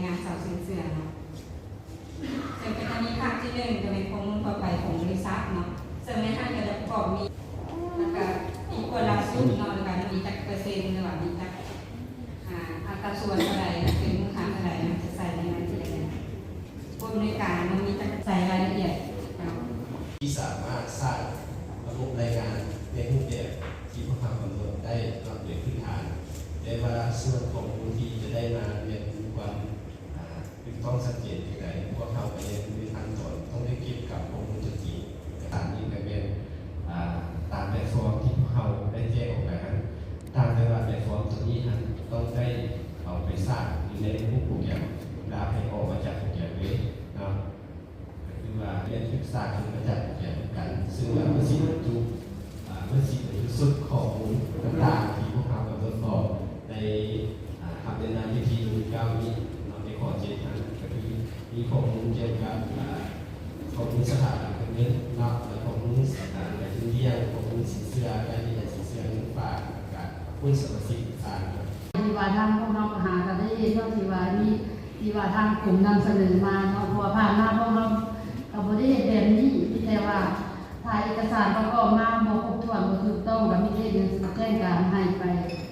ງານຊາວສິນເຊື່ອເນາະ ເຊິ່ງກໍຈະມີພາກທີໜຶ່ງ ກໍແມ່ນຂໍ້ມູນທົ່ວໄປຂອງບໍລິສັດເນາະ ເຊິ່ງໃນນັ້ນກໍຈະປະກອບມີ ແລ້ວກໍອີກກວ່າຫຼັກສູດເນາະ ແລ້ວກໍມີຈັກເປີເຊັນ ຫຼືວ່າມີຈັກ ອ່າ ອັດຕາສ່ວນເທົ່າໃດ ເປັນມູນຄ່າເທົ່າໃດ ຈະໃສ່ໃນລາຍລະອຽດ ຜູ້ອຳນວຍການມັນມີຈັກໃສ່ລາຍລະອຽດເນາະ ທີ່ສາມາດສ້າງລະບົບລາຍງານໃນຮູບແບບທີ່ພວກເຮົາກຳນົດໄດ້ເນາະ ໂດຍພື້ນຖານ ແຕ່ວ່າສ່ວນຂໍ້ມູນທີ່ຈະໄດ້ມາແມ່ນມີຄວາມ ອ່າ ຖືກຕ້ອງຊັດເຈນຈັ່ງໃດ ພວກເຮົາກໍຍັງຢູ່ໃນຂັ້ນຕອນຕ້ອງໄດ້ເກັບກຳຂໍ້ມູນຕົວຈິງ. ອັນນີ້ກໍແມ່ນ ອ່າ ຕາມແພລດຟອມທີ່ພວກເຮົາໄດ້ແຈ້ງອອກໄປຫັ້ນ ຕ່າງແຕ່ວ່າແພລດຟອມຕົວນີ້ຫັ້ນຕ້ອງໄດ້ເອົາໄປສ້າງຢູ່ໃນລະບົບໂປຣແກຣມ ແລ້ວໃຫ້ອອກມາຈາກໂປຣແກຣມເລີຍເນາະ. ກໍຄືວ່າແມ່ນສຶກສາຂຶ້ນມາຈາກໂປຣແກຣມຄືກັນ ເຊິ່ງວ່າມັນຊິບັນຈຸ ອ່າ ມັນຊິບັນຈຸຊຸດຂໍ້ມູນຕ່າງໆທີ່ພວກເຮົາກຳນົດອອກໃນ ອ່າ ຮັບແນະນຳວິທີໜຶ່ງເກົ້ານີ້ເນາະ ໃນຂໍ້ເຈັດຫັ້ນ ກໍຄືມີຂໍ້ມູນກ່ຽວກັບ ອ່າ ຂໍ້ມູນສະຖາບັນການເງິນເນາະ ແລະ ຂໍ້ມູນ ອ່າ ການຢືນລຽງ ຂໍ້ມູນສິນເຊື່ອ ການຢືນຢັນສິນເຊື່ອເງິນຝາກ ແລ້ວກໍບຸນສະມາຊິກຕ່າງໆ. ທີ່ວ່າທາງພວກເຮົາກໍຫາກໍໄດ້ເຫັນເນາະ ທີ່ວ່າມີ ທີ່ວ່າທາງກົມນຳສະເໜີມາເນາະ ເພາະວ່າຜ່ານມາພວກເຮົາກໍບໍ່ໄດ້ເຮັດແບບນີ້ ມີແຕ່ວ່າຖ້າເອກະສານປະກອບມາບໍ່ຄົບຖ້ວນ ບໍ່ຖືກຕ້ອງ ກໍມີແຕ່ເຮັດໜັງສືແຈ້ງການໃຫ້ໄປ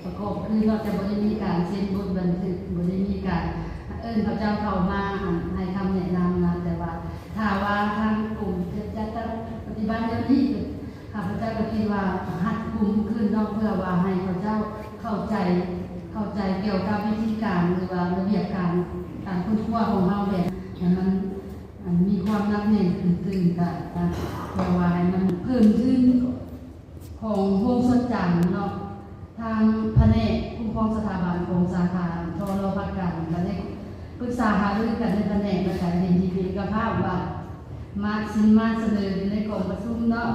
ປະກອບຄືນເນາະ ແຕ່ບໍ່ໄດ້ມີການເຊັນບົດບັນທຶກ ບໍ່ໄດ້ມີການເອີ້ນເຂົາເຈົ້າເຂົ້າມາ ອັນ ໃຫ້ຄຳແນະນຳນະ ແຕ່ວ່າຖ້າວ່າທາງກົມຈະຈັດຕັ້ງປະຕິບັດແນວນີ້ ຂ້າພະເຈົ້າກໍຄິດວ່າຮັດກຸມຂຶ້ນເນາະ ເພື່ອວ່າໃຫ້ເຂົາເຈົ້າເຂົ້າໃຈ ເຂົ້າໃຈກ່ຽວກັບວິທີການ ຫຼືວ່າລະບຽບການ ການຄົ້ນຄວ້າຂອງເຮົາແບບໃຫ້ມັນ ອັນ ມີຄວາມໜັກແໜ້ນຂຶ້ນຕື່ມກັນນະ ເພື່ອວ່າໃຫ້ມັນເພີ່ມທຶນຂອງໂຮງຊົດຈຳເນາະ. ທາງພະແນກຄຸ້ມຄອງສະຖາບັນຂອງສາຂາ ທລ ພາກກາງ ກໍໄດ້ປຶກສາຫາລືກັນໃນພະແນກ ແລ້ວກໍເຫັນດີເປັນເອກະພາບວ່າ ມາ ຊິມາສະເໜີຢູ່ໃນກອງປະຊຸມເນາະ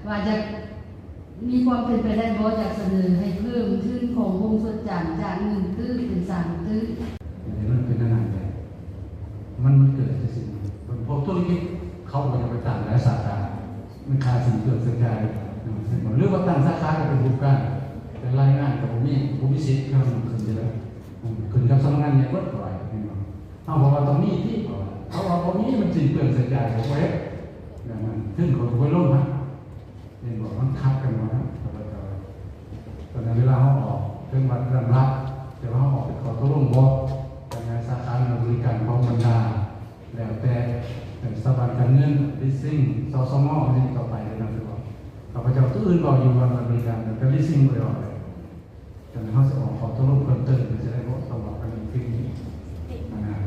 ວ່າຢາກ ມີຄວາມເປັນໄປໄດ້ບໍ່ ຢາກສະເໜີໃຫ້ເພີ່ມທຶນຂອງໂຮງຊົດຈຳຈາກໜຶ່ງຕື້ເປັນສາມຕື້? ມັນເປັນອັນນັ້ນແຫຼະ ມັນ ມັນເກີດຈັ່ງຊີ້ ພວກທຸລະກິດເຂົາກໍຢາກໄປຕັ້ງຫຼາຍສາຂາ ມັນຄ່າຊິນເຄື່ອງໃຊ້ຈ່າຍ ເຫັນບໍ່ ຫຼືວ່າຕັ້ງສາຂາກໍເປັນໂຄງການ ແຕ່ລາຍງານກໍບໍ່ມີ ບໍ່ມີສິດ ເຮົາຂຶ້ນຢູ່ແລ້ວ ຂຶ້ນກັບສຳນັກງານໃຫຍ່ເບິດ ເຂົາວ່າ ເຫັນບໍ່ ເຮົາກໍວ່າຕ້ອງມີຕິ ເຂົາວ່າ ເຂົາວ່າບໍ່ມີ ມັນຊິນເປືອງໃຊ້ຈ່າຍ ເຂົາບໍ່ເຮັດ ແບບນັ້ນ ເຖິງເຂົາກໍບໍ່ລົງຫັ້ນ ເຫັນບໍ່ ມັນຂັດກັນບໍ່ນະ ເຂົາເຈົ້າ ຕອນນັ້ນເວລາເຮົາອອກ ເຖິງວ່າລຳລັບ ແຕ່ວ່າເຮົາອອກເປັນຂໍ້ຕົກລົງບໍ່ ຂະຫຍາຍສາຂາ ແລະ ບໍລິການຂອງບັນດາ ແລ້ວແຕ່ ເອີ ສະຖາບັນການເງິນ ລີດຊິງ ສສມ ອັນນີ້ຕໍ່ໄປເລີຍນະ ຄືວ່າ ຂ້າພະເຈົ້າ ຜູ້ອື່ນເວົ້າຢູ່ວ່າ ບໍລິການ ແຕ່ລີດຊິງບໍ່ໄດ້ອອກເລີຍ ຈັ່ງນັ້ນເຮົາຊິອອກຂໍ້ຕົກລົງເພີ່ມເຕີມ ກໍຈະໄດ້ເວົ້າຕໍ່ກັນອີກທີໜຶ່ງ ອັນນັ້ນ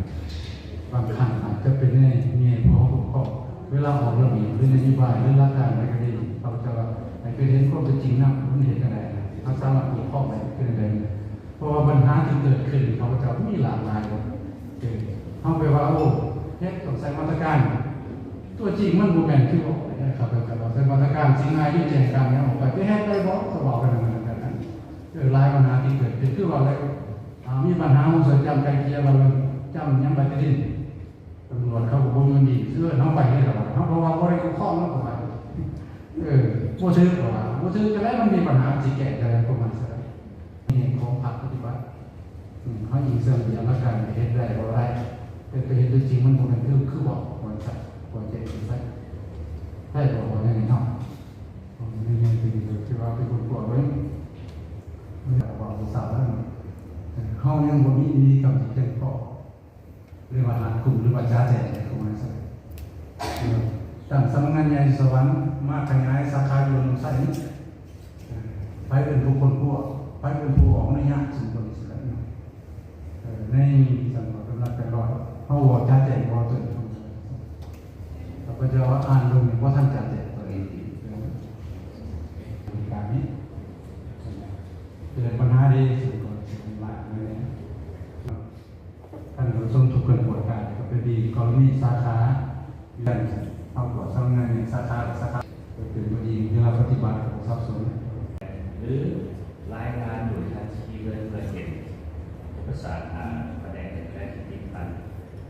ບາງຄັ້ງອາດຈະເປັນໃນແງ່ຜູ້ເຮົາຮູ້ເຄາະ ເວລາອອກລະບຽບ ຫຼື ນະໂຍບາຍ ຫຼື ຫຼັກການໃດກໍດີ ເຂົາຈະວ່າໃຫ້ໄປເຫັນຄວາມເປັນຈິງນຳ ມັນເຮັດຈັ່ງໃດນະ ເຮົາສາມາດວິເຄາະໄດ້ເປັນຈັ່ງໃດ ເພາະວ່າບັນຫາທີ່ເກີດຂຶ້ນ ເຂົາເຈົ້າມີຫຼາກຫຼາຍ ເອີ ເຮົາໄປວ່າ ໂອ້ ເຮັດຕ້ອງໃສ່ມາດຕະການ ຕົວຈິງມັນບໍ່ແມ່ນຄືເວົ້າ ເຂົາເຈົ້າວ່າໃສ່ມາດຕະການ ສິ່ງງ່າຍຢູ່ແຈ້ງການຫຍັງອອກໄປ ໄປເຮັດໄດ້ບໍ່ ກໍເວົ້າກັນນັ້ນກັນ ເອີ ຫຼາຍບັນຫາທີ່ເກີດຂຶ້ນ ຄືວ່າແລ້ວ ອ່າ ມີບັນຫາໂຮງສວຍຈຳໄກ່ເກ່ຍວ່າເລື່ອງຈຳຫຍັງໃບຕະດິນ ຕຳຫຼວດເຂົາກໍບໍ່ຍອມດີ ເອີ້ນເຮົາໄປນີ້ລະ ເຮົາກໍວ່າບໍ່ໄດ້ກ່ຽວຂ້ອງ ເຮົາກໍວ່າ ເອີ ບໍ່ຖືກ ກໍວ່າບໍ່ຖືກ ຈັ່ງໃດມັນມີບັນຫາ ຊິແກ້ໄຂປະມານຊັ້ນ ເຮັດຂອງພາກປະຕິບັດ ອືມ ເຮົາອີງເຊິ່ງວິທະຍາການເຮັດໄດ້ບໍ່ໄດ້ ແຕ່ໄປເຮັດຕົວຈິງມັນບໍ່ແມ່ນຄື ຄືເວົ້າ ວ່າຊັ້ນ ວ່າເຈັບໃສ່ ໄດ້ບໍ່ ວ່າແນວນີ້ເນາະ ໃນ ໃນທີ່ ທີ່ວ່າເປັນຄົນກວດໄວ້ ເຮົາຍັງບໍ່ມີນິຕິກຳທີ່ພຽງພໍ ເອີ້ນວ່າຮັດກຸມ ຫຼືວ່າຈະແຈກໃຫ້ຄົນໃຫ້ໃຊ້ ຕັ້ງສຳນັກງານໃຫຍ່ຢູ່ສະຫວັນ ມາຂະຫຍາຍສາຂາຢູ່ນຳໃຊ້ນີ້ ໃຜເປັນຜູ້ຄົ້ນຄວ້າ ໃຜເປັນຜູ້ອອກອະນຸຍາດ ເຊິ່ງຕົວນີ້ຊິໄດ້ເນາະ ເອີ ໃນສັນບາດກຳລັດແປດຮ້ອຍ ເຮົາເວົ້າຈະແຈກບໍ່ເຖິງ ຂ້າພະເຈົ້າອ່ານເບິ່ງ ບໍ່ທັນຈະແຈກຕົວນີ້ ການນີ້ ເກີດບັນຫາເດ້ ເຊິ່ງກໍຊິວ່າແນວນີ້ ທ່ານຜູ້ຊົມທຸກຄົນໂປດການ ກໍເປັນດີກໍລະນີສາຂາ ເຮົາກວດສຳນັກງານໃຫຍ່ສາຂາ ສາຂາ ກໍເປັນບໍ່ດີ ເວລາປະຕິບັດກໍສັບສົນ ຫຼື ລາຍງານໂດຍທັນທີເລີຍ ເພື່ອເຫັນ ປະສານຫາພະແນກໃນແຂວງທີ່ຕິດພັນ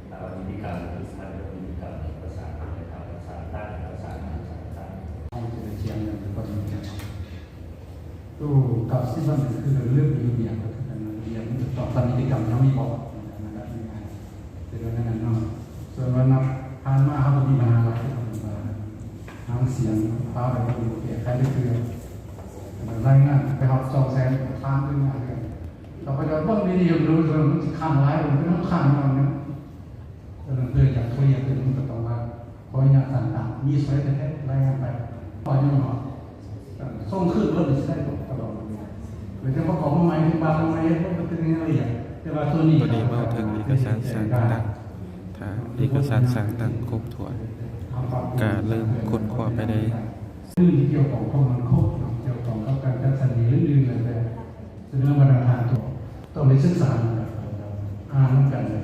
ຖ້າວ່ານິຕິກຳຕິດພັນກັບນິຕິກຳ ປະສານຫາ ປະສານຕັ້ງ ປະສານຫາ ປະສານຕັ້ງ ເຮົາຈະໄດ້ຖຽງກັນກ່ອນ ໂຕເກົ້າສິບມັນຄືເລື່ອງລະບຽບ ລະບຽບມັນຕ້ອງຕາມນິຕິກຳເຮົາມີບໍ່ ອັນນັ້ນລະງ່າຍ ຍັງບໍ່ຮູ້ວ່າມັນຊິຄ້າງຫຼາຍ ມັນເປັນຄ້າງໜ້ອຍນະ. ເອີ ເພື່ອຢາກເຄລີຍຂຶ້ນ ມັນກໍຕ້ອງວ່າ ຂໍອະນຸຍາດສ້າງຕັ້ງ ມີໃສແທ້ໆ ລາຍງານໄປ. ຂໍອະນຸຍາດ ສົ່ງຄືນເບິດ ຊິໄດ້ຕະຫຼອດເວລາ. ແລ້ວຈະປະກອບມາໃໝ່ ເຮັດບາດມາໃໝ່ ເຮັດເບິດ ເປັນລາຍລະອຽດ. ແຕ່ວ່າໂຕນີ້ ໂຕນີ້ເວົ້າເຖິງເອກະສານສ້າງຕັ້ງ. ຖ້າເອກະສານສ້າງຕັ້ງຄົບຖ້ວນ ກະເລີ່ມຄົ້ນຄວ້າໄປໄດ້. ເລື່ອງທີ່ກ່ຽວຂ້ອງກັບຄວາມໝັ້ນຄົງ ກ່ຽວຂ້ອງກັບການຈັດສັນ ຫຼື ອື່ນໆ ແລ້ວແຕ່ ສະເໜີມາດຕະຖານ ຕ້ອງໄດ້ສຶກສານຳກັນ ອ່ານນຳກັນເລີຍ.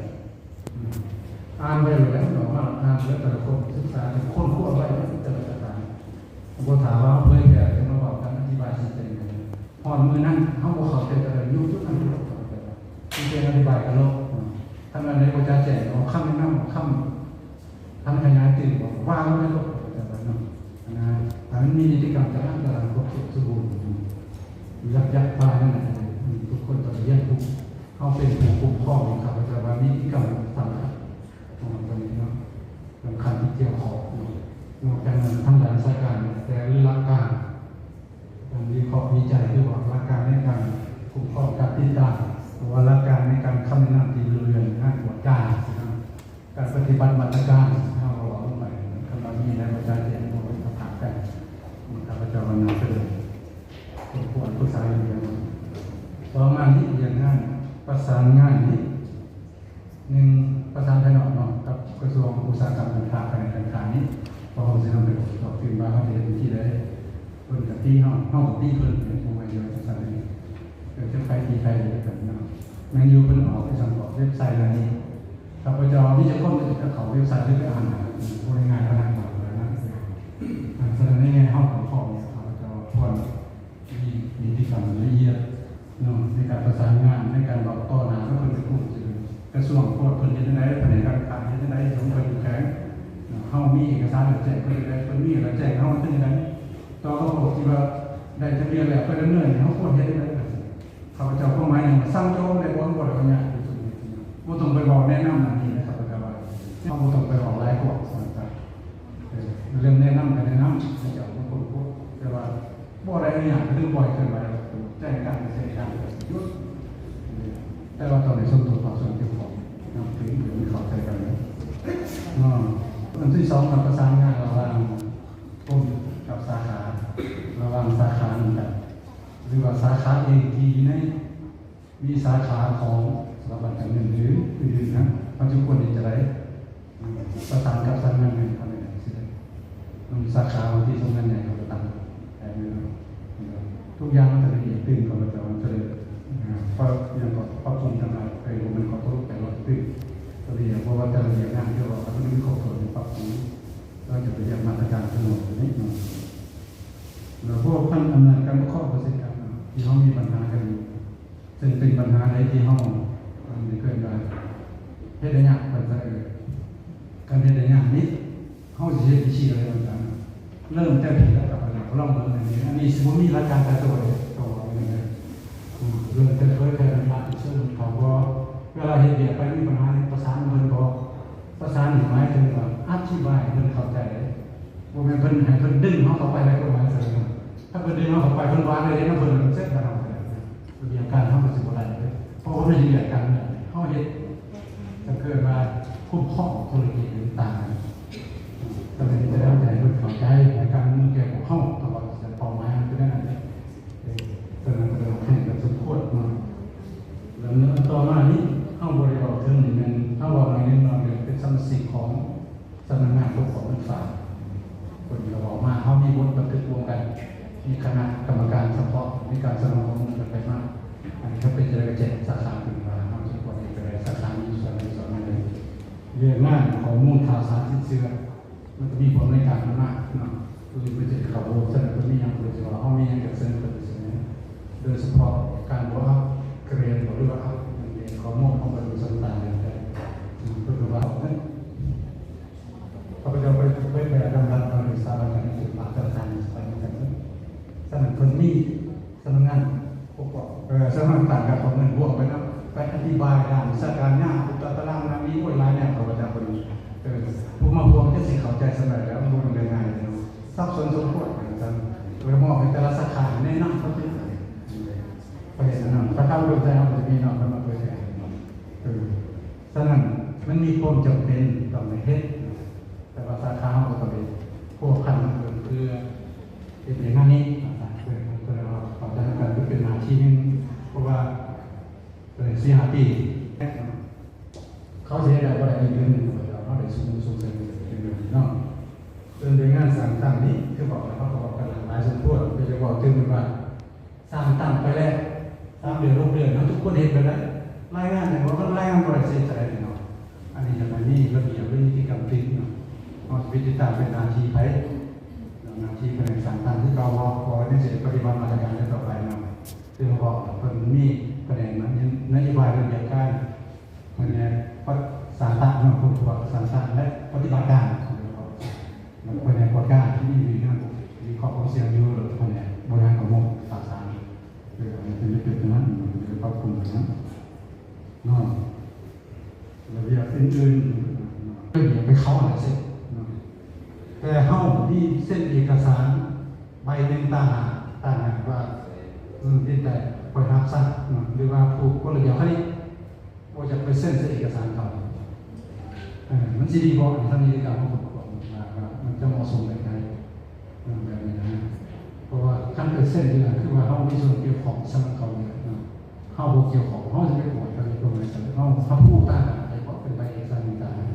ອ່ານໄວ້ແລ້ວເນາະ ອ່ານແລ້ວແຕ່ລະຄົນສຶກສາ ຄົ້ນຄວ້າໄວ້ແລ້ວແຕ່ລະສະຖານ. ບໍ່ຖ້າວ່າເຮົາເຜີຍແຜ່ ຈະມາເວົ້າກັນ ອະທິບາຍຊີ້ແຈງກັນ ຮອດມື້ນັ້ນເຮົາບໍ່ເຂົ້າໃຈ ກໍໄດ້ຍົກຈຸດນັ້ນລົງ ເຂົ້າໃຈວ່າ ຊີ້ແຈງອະທິບາຍກັນໂລດເນາະ. ຄັນອັນໃດບໍ່ຈະແຈ້ງ ເອົາຄຳແນະນຳ ເອົາຄຳ ທັນຂະຫຍາຍຕື່ມ ວາງໄວ້ໂລດ ແບບນັ້ນເນາະ. ອັນນັ້ນ ໃຫ້ມັນມີນິຕິກຳຈາກອັນຕະລາງຄົບສົມບູນ ຍັກຍັກພານັ້ນ ທຸກຄົນຕ້ອງຮຽນຮູ້. ເຮົາເປັນຜູ້ຄຸ້ມຄອງ ຂ້າພະເຈົ້າວ່ານິຕິກຳສຳຄັນຂອງຕົວນີ້ເນາະ ສຳຄັນທີ່ກ່ຽວຂ້ອງເນາະ. ນອກຈາກນັ້ນ ທາງດ້ານວິຊາການ ແຕ່ຫຼັກການ ການວິເຄາະວິໄຈ ຫຼືວ່າຫຼັກການໃນການຄຸ້ມຄອງ ການຕິດຕາມ ຫຼືວ່າຫຼັກການໃນການຄຳແນະນຳທີ່ເລື່ອງງານກວດກາ ການປະຕິບັດມາດຕະການ ເຮົາກໍເວົ້າລົງໄປ ຄັນວ່າມີແນວປະຈານແຈ້ງ ເຮົາກໍປະກາດກັນ. ຂ້າພະເຈົ້າວ່າໜ້າຈະໄດ້ສົມຄວນປຶກສາເລື່ອງນີ້. ຕໍ່ມານີ້ ວຽກງານປະສານງານນີ້ ໜຶ່ງ ປະສານພາຍນອກເນາະ ກັບກະຊວງອຸດສາຫະກຳການຄ້າ ພາຍໃນການຄ້ານີ້ ເພາະເຮົາຊິນຳໄປບອກຕໍ່ຕື່ມວ່າເຮົາຈະເຮັດວິທີໃດ. ເພິ່ນກະຕິເຮົາ ເຮົາກະຕິເພິ່ນ ເປັນຜູ້ໃໝ່ຢູ່ວ່າຈັ່ງຊັ້ນເດ. ເອີ ຈັກໃຜຕິໃຜກະເນາະ ແມ່ນຢູ່ເພິ່ນອອກໄປສັ່ງອອກເວັບໄຊແນວນີ້ ຂ້າພະເຈົ້າມີຈັກຄົນທີ່ຈະເຂົ້າເວັບໄຊ ຫຼື ໄປອ່ານ ບໍ່ໄດ້ງ່າຍປານນັ້ນ ບາງເທື່ອນະ. ອັນສະນັ້ນໃນແງ່ເຮົາຂອງ ຂ້າພະເຈົ້າຄວນມີນິຕິກຳລະອຽດເນາະ ໃນການປະສານງານ ໃນການເວົ້າຕໍ່ໜ້າກັບເພິ່ນ ເປັນຜູ້ກະຊວງໂພດ ເພິ່ນເຮັດຈັ່ງໃດ ພະແນກການຄ້າເຮັດຈັ່ງໃດ ຂອງເພິ່ນຢູ່ແຂວງເນາະ. ເຮົາມີເອກະສານແຈ້ງເພິ່ນຈັ່ງໃດ ເພິ່ນມີລາຍແຈ້ງເຮົາເປັນຈັ່ງໃດ ຕໍ່ກັບພວກທີ່ວ່າໄດ້ທະບຽນແລ້ວ ໄປດຳເນີນ ເຮົາຄວນເຮັດຈັ່ງໃດ. ຂ້າພະເຈົ້າຄວາມໝາຍຫຍັງ ສັ່ງຈອງໄດ້ບໍ່ ບໍ່ໄດ້ວ່າຍາກ ບໍ່ຕ້ອງໄປເວົ້າແນະນຳອັນນີ້ນະ ຂ້າພະເຈົ້າວ່າ ເຮົາບໍ່ຕ້ອງໄປເວົ້າຫຼາຍພວກ ເອີ ເລື່ອງແນະນຳກະແນະນຳ ເຈົ້າເປັນຄົນພວກ ແຕ່ວ່າບໍ່ໄດ້ອະນຸຍາດ ຫຼື ບໍ່ໃຫ້ເຄື່ອນໄຫວ ແຈ້ງການ ແຈ້ງການ ຢຸດ. ແຕ່ວ່າຕ້ອງໄດ້ສົມທົບພາກສ່ວນກ່ຽວຂ້ອງນຳ ເຖິງຈະເຂົ້າໃຈກັນເນາະ. ອັນທີສອງ ການປະສານງານລະຫວ່າງກົມກັບສາຂາ ລະຫວ່າງສາຂານຳກັນ ຫຼືວ່າສາຂາເອງທີ່ຢູ່ໃນ ມີສາຂາຂອງສະຖາບັນການເງິນ ຫຼື ອື່ນໆນະ ເຮົາຈະຄວນເຮັດຈັ່ງໃດ ປະສານກັບສຳນັກງານໃຫຍ່ເຮົາແນວໃດ ສາຂາທີ່ສຳນັກງານໃຫຍ່ເຮົາກະຕັ້ງແຕ່ເດີມ. ທຸກຢ່າງມັນຈະລະອຽດຕື່ມ ຂ້າພະເຈົ້າຈະໄດ້ ອ່າ ປັບ ຫຍັງກໍ ປັບປຸງທັງຫຼາຍ ເອີ ບໍ່ແມ່ນຂໍຕົກແຕ່ລະຕື່ມ ລະອຽດ ເພາະວ່າແຕ່ລະວຽກງານທີ່ວ່າມັນມີຄອບຖ້ວນ ປັບປຸງ ເຮົາຈະໄປເຮັດມາດຕະການທັງໝົດນີ້ເນາະ. ແລ້ວພວກພັນອຳນາດການປົກຄອງ ປະເທດການທີ່ເຮົາມີບັນຫາກັນຢູ່ ເຊິ່ງເປັນບັນຫາໃດທີ່ເຮົາ ເອີ້ນວ່າເຮັດໄດ້ຍາກ ເພິ່ນວ່າ ເອີ ການເຮັດໄດ້ຍາກນີ້ ເຮົາຊິເຮັດວິທີໃດ ວ່າຊັ້ນ. ເລີ່ມແຕ່ພີ້ລະ ກັບອັນນັ້ນ ລອງເບິ່ງອັນນີ້ ອັນນີ້ຊິບໍ່ມີຫຼັກການຕາຍຕົວເດ້ ຕ້ອງເວົ້າຢ່າງນີ້ເດີ. ເລີ່ມແຕ່ເຜີຍແຜ່ບັນດາທີ່ເຊີນເຂົາ ເວລາເຮັດວຽກໄປມີບັນຫາ ປະສານເພິ່ນ ປະສານນີ້ໝາຍເຖິງວ່າ ອະທິບາຍໃຫ້ເພິ່ນເຂົ້າໃຈເດ້. ບໍ່ແມ່ນເພິ່ນໃຫ້ເພິ່ນດຶງເຮົາເຂົ້າໄປ ແລ້ວເພິ່ນມາໃສ່ເນາະ. ຖ້າເພິ່ນດຶງເຮົາເຂົ້າໄປ ເພິ່ນວ່າໄດ້ເຮັດນຳເພິ່ນ ເພິ່ນເຊັດກັນເຮົາ ລະວຽກການເຮົາກະຊິບໍ່ໄດ້ເດ້. ເພາະວ່າມັນເຮັດວຽກການເມືອງ ເຮົາເຮັດ ກະຄືວ່າຄຸ້ມຄອງທຸລະກິດຕ່າງໆ ກະເລີຍຈະໄດ້ໃຫ້ເພິ່ນເຂົ້າໃຈໃນການເມືອງແກ່ພວກເຮົາ ເພາະວ່າເປົ້າໝາຍມັນເປັນແນວນັ້ນເດ້. ເອີ ຕົວນັ້ນກະເລີຍໃຫ້ກັນສົມຄວນເນາະ. ແລ້ວຕໍ່ມານີ້ ເຮົາບໍ່ໄດ້ເວົ້າເຖິງນີ້ແມ່ນ ເຮົາເວົ້າໜ້ອຍໜຶ່ງເນາະ ເລື່ອງເປັນສະມາຊິກຂອງ ສຳນັກງານປົກຄອງເງິນຝາກ ເພິ່ນກະເວົ້າມາ ເຮົາມີບົດບັນທຶກຮ່ວມກັນ ມີຄະນະກຳມະການສະເພາະ ມີການສະໜອງຂໍ້ມູນກັນໄປມາ. ອັນນີ້ຖ້າເປັນຈັ່ງໃດກະແຈ້ງສາຂາເພິ່ນວ່າ ເຮົາຈະຄວນເຮັດຈັ່ງໃດ ສາຂາມີສ່ວນໃດສ່ວນນັ້ນເລີຍ. ວຽກງານຂໍ້ມູນຂ່າວສານຕິດເຊື້ອ ມັນກະມີຜູ້ອຳນວຍການເພິ່ນມາເນາະ ເພິ່ນເຮັດເຂົ້າໂຮມ ສະນັ້ນເພິ່ນມີຫຍັງເພິ່ນຊິເວົ້າ ເຮົາມີຫຍັງກະເຊີນເພິ່ນເຊີນ. ໂດຍສະເພາະການບໍ່ອັບເກຣດ ຫຼືວ່າອັບ ຂໍ້ມູນຂອງເພິ່ນສ່ວນຕ່າງໆ ແລ້ວແຕ່ ເພິ່ນກະວ່າ ເອີ ຂ້າພະເຈົ້າໄປ ໄປແປດຳລັດເອົາໂດຍສາບັນການເງິນຝາກທະນາຄານ ສະນັ້ນເພິ່ນມີສຳນັກງານປົກຄອງ ເອີ ສຳນັກງານການອອກເງິນຮ່ວມໄປນຳ ໄປອະທິບາຍດ້ານວິຊາການຍາວ ຕາຕະລາງນາມີ ໂອ້ຍ ຫຼາຍແນວ ຂ້າພະເຈົ້າເບິ່ງ ເອີ ຜູ້ມາຮ່ວມຈະຊິເຂົ້າໃຈສ່ຳໃດແລ້ວ ມັນບໍ່ແມ່ນເລື່ອງງ່າຍເດ້ເນາະ ສັບສົນສົມຄວນ ວ່າຊັ້ນ ເລີຍມອບໃຫ້ແຕ່ລະສາຂາແນະນຳເຂົາເປັນ ປະເທດນັ້ນ ພະເຈົ້າເລື່ອງໃດເຮົາກະຈະມີເນາະ ເພິ່ນມາເຜີຍແຜ່ ສະນັ້ນມັນມີຄວາມຈຳເປັນຕ້ອງໄດ້ເຮັດ, ແຕ່ວ່າສາຂາເຮົາກໍຕ້ອງໄດ້ພົວພັນນຳເພິ່ນເພື່ອເຮັດວຽກງານນີ້. ເພິ່ນ ເພິ່ນເວົ້າເຂົ້າໃຈນຳກັນ ມັນເປັນໜ້າທີ່ໜຶ່ງ ເພາະວ່າ ເອີ ສີ່ຫ້າປີ ເຂົາຊິເຮັດໄດ້ບໍ່ໄດ້ ອີກເລື່ອງໜຶ່ງ ເຮົາໄດ້ຊຸມນຸມສົ່ງເສີມເປັນເລື່ອງເນາະ. ສ່ວນວຽກງານສ້າງຕັ້ງນີ້ ຄືເວົ້າແລ້ວ ເຮົາກໍເວົ້າກັນຫຼາກຫຼາຍສົມຄວນ ກໍຈະເວົ້າເຖິງວ່າ ສ້າງຕັ້ງໄປແລ້ວ ສາມເດືອນ ຫົກເດືອນ ເຮົາທຸກຄົນເຫັນແບບນັ້ນ. ລາຍງານແຕ່ວ່າມັນລາຍງານບໍ່ໄດ້ເສຍໃຈເນາະ. ອັນນີ້ຈະບໍ່ມີລະບຽບ ຫຼື ນິຕິກຳຕິດເນາະ. ເຮົາຊິໄປຕິດຕາມເປັນໜ້າທີ່ໃຜ ໜ້າທີ່ພະແນກສ້າງຕັ້ງຄືເກົ່າບໍ່ ເພາະວ່າຍັງຊິໄດ້ປະຕິບັດມາດຕະການຕໍ່ໄປເນາະ. ຄືເຮົາບອກ ເພິ່ນມີພະແນກນະໂຍບາຍລະບຽບການ ພະແນກສ້າງຕັ້ງເນາະ ຄົ້ນຄວ້າສ້າງຕັ້ງ ແລະ ປະຕິບັດການ ແລະ ພະແນກກວດກາທີ່ມີວິເຄາະຄວາມສ່ຽງຢູ່ ແລະ ພະແນກບໍລິຫານຂໍ້ມູນຂ່າວສານ ເອີ ເປັນໄປເປັນນັ້ນ ເປັນໄປປັບປຸງນັ້ນເນາະ. ລະບຽບອື່ນໆ ລະບຽບໄປເຂົ້າຫັ້ນແຫຼະເຊັນເນາະ. ແຕ່ເຮົາມີເຊັນເອກະສານໃບໜຶ່ງຕ່າງຫາກ ຕ່າງຫາກວ່າ ເອີ ດິນແດນຫ້ວຍຮາກຊັກເນາະ ຫຼືວ່າຜູ້ກົດລະບຽບຄະນິ ບໍ່ຢາກໄປເຊັນໃສ່ເອກະສານເຂົາ ເອີ ມັນຊິດີບໍ່? ອັນນີ້ທາງນິຕິກຳເຮົາກໍບອກວ່າ ວ່າມັນຈະເໝາະສົມແບບໃດ ເອີ ແບບນີ້ນະ. ເພາະວ່າຄັນໄປເຊັນຢູ່ນັ້ນ ຄືວ່າເຮົາມີສ່ວນກ່ຽວຂ້ອງສຳລັບເຂົານີ້ແຫຼະເນາະ. ເຮົາບໍ່ກ່ຽວຂ້ອງ ເຮົາຊິໄປກວດເຂົາຢູ່ຕົງໃດ? ເຮົາ ເຮົາຜູ້ຕ່າງຫາກໄດ້ບໍ່? ເປັນໃບເອກະສານຕ່າງຫາກ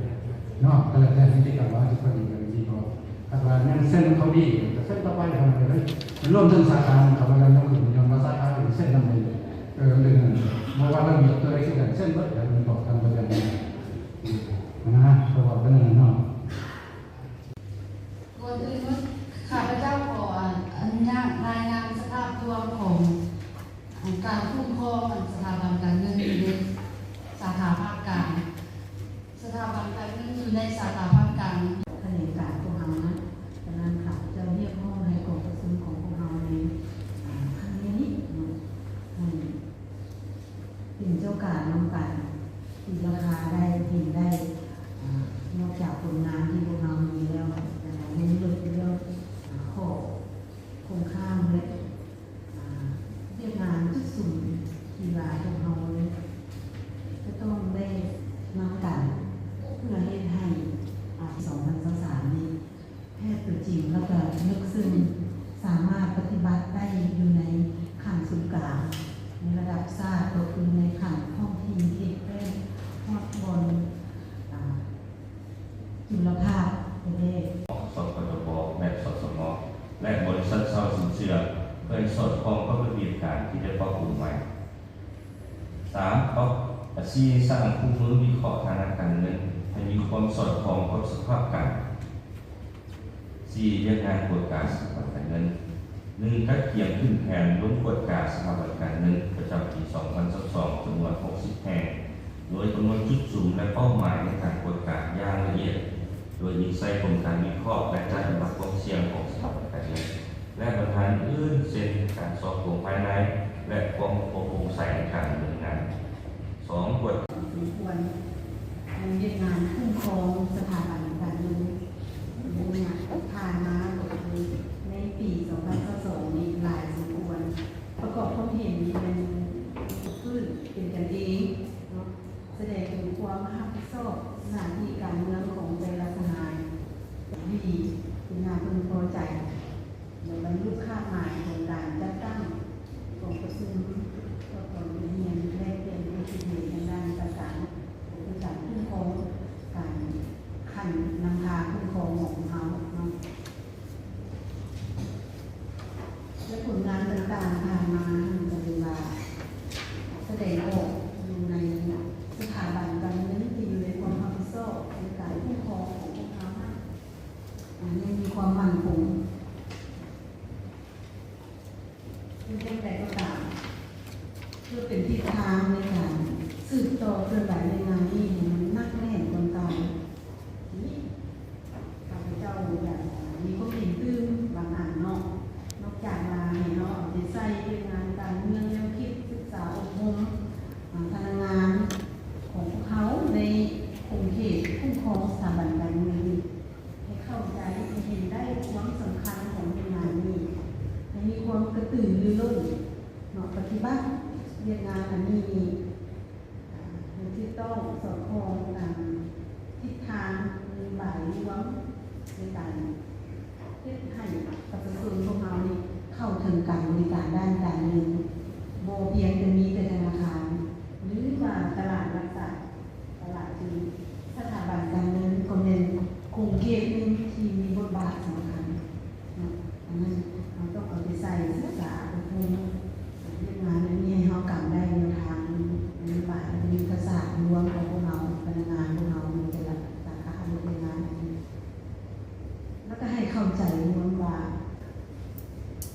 ເນາະ. ກໍແລ້ວແຕ່ນິຕິກຳວ່າຊິເຂົ້າດີກັນດີບໍ່. ຖ້າວ່າຍັງເຊັນເຂົາດີ ກໍເຊັນຕໍ່ໄປເທົ່ານັ້ນເລີຍ. ລວມເຖິງສາຂານຳ ເຂົາວ່າຍັງບໍ່ຂຶ້ນ ຍ້ອນວ່າສາຂາເປັນເຊັນນຳເອງ. ເອີ ເລື່ອງນັ້ນ ບໍ່ວ່າລະບຽບຕົວໃດຄືກັນ ເຊັນເບິດ ແລ້ວມັນຕ້ອງທຳແບບນັ້ນນະ. ເພາະວ່າເປັນອັນນັ້ນເນາະ. ກ່ອນອື່ນໝົດ ຂ້າພະເຈົ້າຂໍອະນຸຍາດລາຍງານສະພາບລວມຂອງ ການຄຸ້ມຄອງສະຖາບັນການເງິນຢູ່ໃນສາຂາພາກກາງ. ສະຖາບັນການເງິນຢູ່ໃນສາຂາພາກກາງ ຖະແຫຼງການພວກເຮົານະ. ສະນັ້ນ ຂ້າພະເຈົ້າຮຽກຮ້ອງໃຫ້ກອງປະຊຸມຂອງພວກເຮົາໃນ ອາ ຄັ້ງນີ້ເນາະ ໃຫ້ເປັນເຈົ້າການນຳກັນ ຕີລາຄາໄດ້ ເຫັນໄດ້ ອາ ນອກຈາກຜົນງານທີ່ພວກເຮົາມີແລ້ວ ແຕ່ວ່າຍັງເຫຼືອເລື່ອງ ອາ ຂໍ້ຄົງຄ້າງ ແລະ ອາ ວຽກງານຈຸດສຸມທີ່ວ່າພວກເຮົາຈະຕ້ອງໄດ້ນຳກັນ ເພື່ອເຮັດໃຫ້ ອາ ສອງພັນຊາວສາມນີ້ແທບຕົວຈິງ ແລ້ວກໍເລິກເຊິ່ງ ສາມາດປະຕິບັດໄດ້ຢູ່ໃນຂັ້ນສູນກາງ ໃນລະດັບຊາດ ກໍຄືໃນຂັ້ນທ້ອງຖິ່ນ ເຂດແຂວງ ຮອດບ່ອນ ອາ ຈຸລະພາກແທ້ໆ. ສຄຈບ ແລະ ສສມ ແລະ ບໍລິສັດເຊົ່າສິນເຊື່ອ ເພື່ອໃຫ້ສອດຄ່ອງກັບລະບຽບການທີ່ໄດ້ປັບປຸງໃໝ່. ສາມ ປັບ ສີ່ ສ້າງຄູ່ມືວິເຄາະຖານະການເງິນ ໃຫ້ມີຄວາມສອດຄ່ອງກັບສະພາບການ. ສີ່ ວຽກງານກວດກາສະຖາບັນການເງິນ. ໜຶ່ງ ຈັດກຽມຂຶ້ນແຜນລົງກວດກາສະຖາບັນການເງິນປະຈຳປີສອງພັນຊາວສອງ ຈຳນວນຫົກສິບແຫ່ງ ໂດຍກຳນົດຈຸດສຸມ ແລະ ເປົ້າໝາຍໃນການກວດກາຢ່າງລະອຽດ ໂດຍອີງໃສ່ຜົນການວິເຄາະ ແລະ ຈັດລຳດັບຄວາມສ່ຽງຂອງສະຖາບັນການເງິນ ແລະ ບັນຫາອື່ນໆ ເຊັ່ນ ການຊອກໂກງພາຍໃນ ແລະ ຄວາມບໍ່ໂປ່ງໃສໃນການດຳເນີນງານ. ສອງ ກວດ ສົມຄວນ ໃນວຽກງານຄຸ້ມຄອງສະຖາບັນການເງິນ ໃນລະຍະຜ່ານມາ ກໍຄືໃນປີສອງພັນຊາວສອງນີ້ຫຼາຍສົມຄວນ. ປະກອບຄວາມເຫັນແມ່ນຟື້ນເປັນກັນເອງເນາະ ສະແດງເຖິງຄວາມຮັບຜິດຊອບໜ້າທີ່ການເມືອງຂອງແຕ່ລະສະຫາຍ ດີ ເປັນໜ້າເພິ່ງພໍໃຈ ແລະ ບັນລຸຄາດໝາຍຂອງການຈັດຕັ້ງກອງປະຊຸມ ເພື່ອກອງຮຽນແລກປ່ຽນຄວາມຄິດເຫັນທາງດ້ານຕ່າງໆ ກໍຄືການຄຸ້ມຄອງ ການຂັ້ນນຳພາຄຸ້ມຄອງຂອງເຮົາເນາະ ແລະ ຜົນງານຕ່າງໆຜ່ານມານັ້ນກໍເລີຍວ່າ ສະແດງອອກຢູ່ໃນສະຖາບັນການເງິນທີ່ຢູ່ ໃນການເຮັດໃຫ້ປະຊາຊົນພວກເຮົານີ້ເຂົ້າເຖິງການບໍລິການດ້ານການເງິນ, ບໍ່ພຽງແຕ່ມີແຕ່ທະນາຄານ ຫຼືວ່າຕະຫຼາດຫຼັກຊັບ, ຕະຫຼາດທີ່ສະຖາບັນການເງິນກໍແມ່ນຂົງເຂດໜຶ່ງທີ່ມີບົດບາດສຳຄັນເນາະ. ອັນນັ້ນເຮົາຕ້ອງເອົາໃຈໃສ່ສຶກສາອົບຮົມວຽກງານອັນນີ້ ໃຫ້ເຮົາກຳໄດ້ແນວທາງນະໂຍບາຍ ແລະ ຍຸດທະສາດລວມຂອງພວກເຮົາ, ພະນັກງານພວກເຮົາໃນແຕ່ລະສາຂາ ແລະ ແຮງງານ ແລ້ວກໍໃຫ້ເຂົ້າໃຈລວມວ່າ